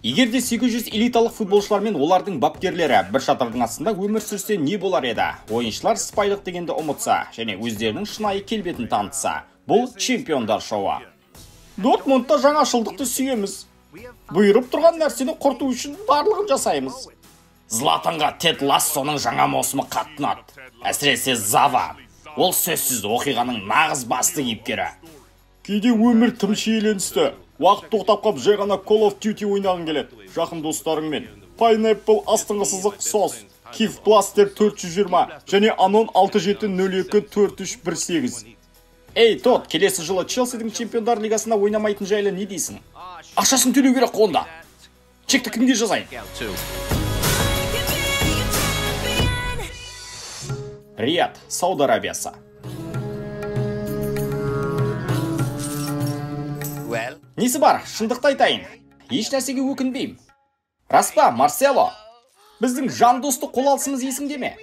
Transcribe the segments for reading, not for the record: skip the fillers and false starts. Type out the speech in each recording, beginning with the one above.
Егер де 800 элиталық футболшылар мен олардың бапкерлері бір шатырдың астында өмір сүрсе не болар еді? Ойыншылар сыпайылық дегенді ұмытса және өздерінің шынайы келбетін танытса. Бұл чемпиондар шоуы. Дортмундта жаңашылдықты сүйеміз. Бұйырып тұрған нәрсені құрту үшін барлығын жасаймыз. Златанға Тед Лассоның жаңа маусымы қатты ұнады. Әсіресе Зава. Ол сөзсіз оқиғаның нағыз басты кейіпкері. Кейде өмір тым шиеленісті. Уақыт тоқтап қап, жай ғана Call of Duty ойнағың келеді. Жақын достарыңмен. Pineapple астыңғы сызық сос, Kif Blaster 420 және Anon 67024318. Ей, Тод, келесі жылы Челсидің Чемпиондар лигасында ойнамайтын жайлы не дейсің? Ақшасын төлеу керек онда. Чекті кімге жазайын? Рияд, Сауд Арабиясы. Несі бар, шындықты айтайын. Еш нәрсеге өкінбеймін. Рас па, Марсело? Біздің жан досты қол алысымыз есіңде ме?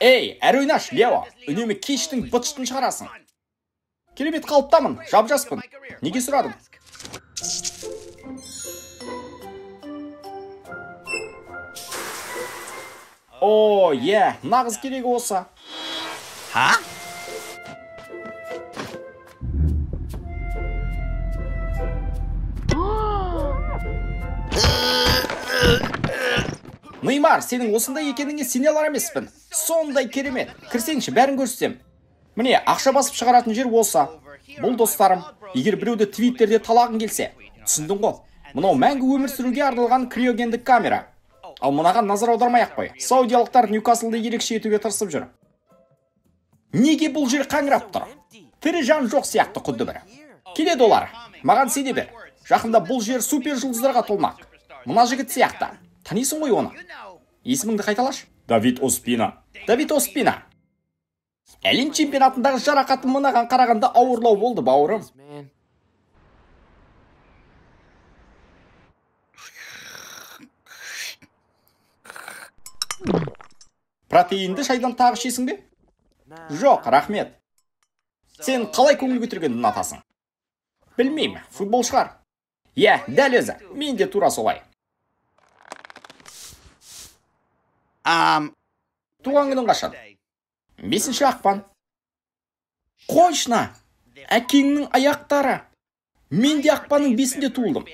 Ей, әрі ойнаш, Лео. Үнемі кештің быт-шытын шығарасың. Керемет қалыптамын, жап-жаспын. Неге сұрадың? О, е, нағыз керегі осы. Ха? Неймар, сенің осындай екеніңе сене алар емеспін. Сондай керемет. Кірсеңші, бәрін көрсетем. Міне, ақша басып шығаратын жер осы. Бұл достарым, егер біреуді твиттерде талағың келсе, түсіндің ғой. Мынау мәңгі өмір сүруге арналған криогендік камера. Ал мынаған назар аудармай ақ қой. Саудиялықтар Ньюкаслды ерекше етуге тырысып жүр. Неге бұл жер қаңырап тұр? Тірі жан жоқ сияқты құдды бір. Келеді олар. Маған сене бер. Жақында бұл жер супер жұлдыздарға толмақ. Мына жігіт сияқты. Танисың ғой оны. Есіміңді қайталашы. Давид Оспина. Давид Оспина. Әлем чемпионатындағы жарақатым мынаған қарағанда ауырлау болды, бауырым. Протеинді шайдан тағы ішесің бе? Жоқ, рахмет. Сен қалай көңіл көтергенді ұнатасың? Білмеймін, футбол шығар. Иә, дәл өзі. Мен де тура солай. Туған күнің қашан? 5 ақпан. Қойшына, әкеңнің аяқтары. Мен де ақпанның 5-інде туылдым.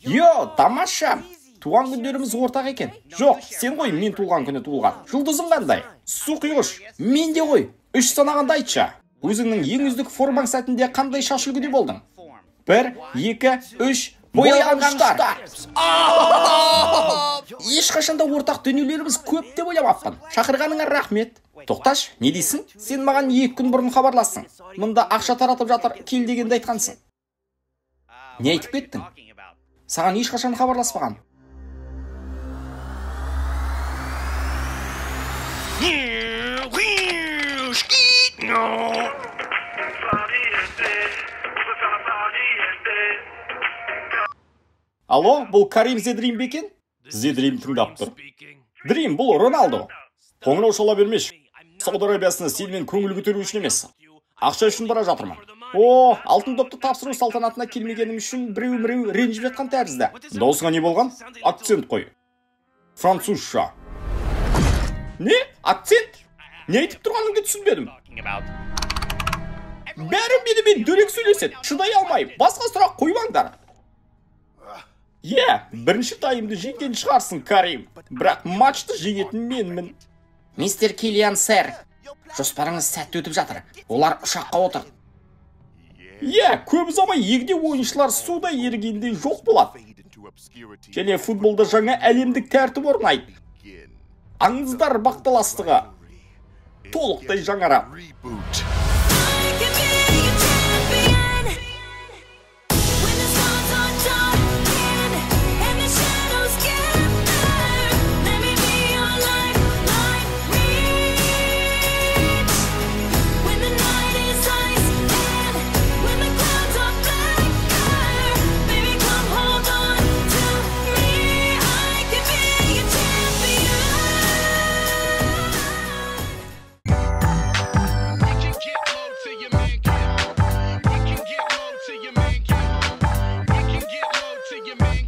Йо, тамаша. Туған күндеріміз ортақ екен. Жоқ, сен ғой мен туылған күні туылған. Жұлдызың қандай? Су құйғыш. Мен де ғой. 3 санағанда айтшы. Өзіңнің ең үздік формаң сәтінде қандай шаш үлгіде болдың? 1, 2, 3. Боялған ұштар. Ешқашанда ортақ дүниелеріміз көп деп ойламаппын. Шақырғаныңа рахмет. Тоқташ, не дейсің? Сен маған 2 күн бұрын хабарластың. Мында ақша таратып жатыр, кел дегенді айтқансың. Не айтып кеттің? Саған ешқашан хабарласпаған. Алло, бұл Карим Зедрим бе екен? Зедрим тыңдап тұр. Дрим, бұл Роналдо. Қоңырау шала бермеш. Сауд Арабиясына сенімен көңіл көтеру үшін емес, ақша үшін бара жатырмын. О, алтын допты тапсыру салтанатына келмегенім үшін біреу-міреу ренжіп жатқан тәрізді. Даусыңа не болған? Акцент қой. Французша. Не? Акцент? Не айтып тұрғаныңды түсінбедім. Бәрі менімен дөрекі сөйлеседі. Шыдай алмай, басқа сұрақ қоймаңдар. Е, бірінші таймды жеңген шығарсың, Карим. Бірақ матчты жеңетін менмін. Мистер Киллиан, сэр, жоспарыңыз сәтті өтіп жатыр. Олар ұшаққа отыр. Е, көп ұзамай егде ойыншылар суда ерігендей жоқ болады. Және футболда жаңа әлемдік тәртіп орнайды. Аңыздар бақталастығы толықтай жаңарады. Man.